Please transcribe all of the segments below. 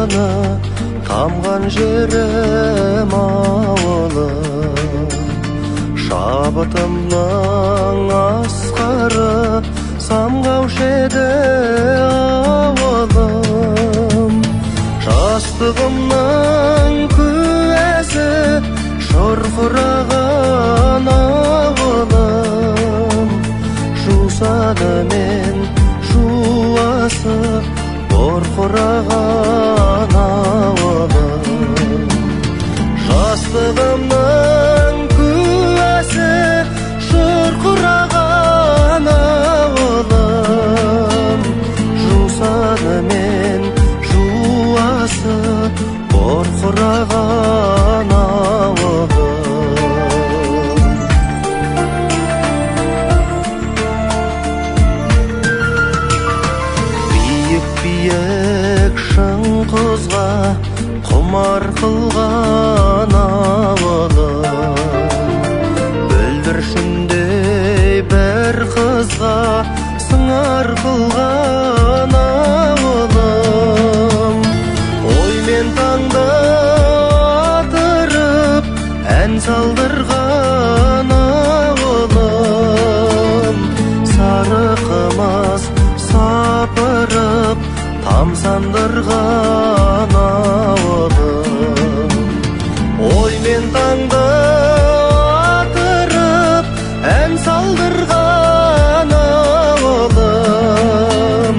Тамшыны тамған жерім ауылым, шабытымның асқары самғаушы еді ауылым. Жастығымның куәсі шұрқыраған ауылым, жусаны мен жуасы бұрқыраған ауылым. Жастығымның куәсі шұрқыраған ауылым, жусаны мен жуасы бұрқыраған ауылым. Биік-биік шың құзға құмар қылған ауылым, бүлдіршіндей бір қызға сыңар қылған ауылым. Оймен таңды атырып ән салдырған ауылым, сары қымыз сапырып тамсандырған ауылым. Оймен таңды атырып ән салдырған ауылым,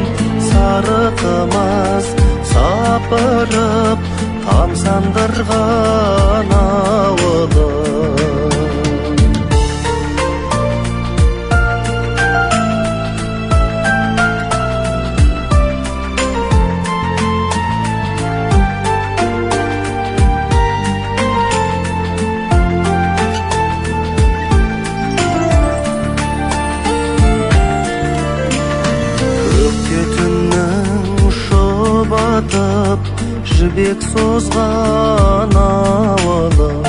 сары қымыз сапырып тамсандырған ауылым. Шұбатып жібек созған ауылым,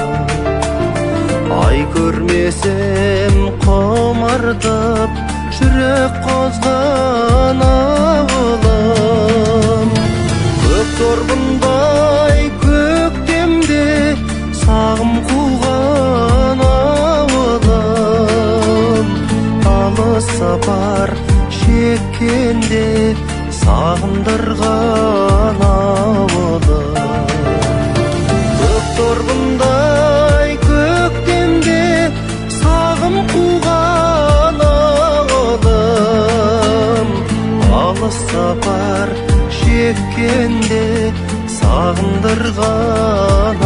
ай көрмесем құмартып жүрек қозған ауылым. Көк торғындай көктемде сағым қуған ауылым, алыс сапар шеккенде сағындырған ауылым. Көк торғындай көктемде сағым қуған ауылым, алыс сапар шеккенде сағындырған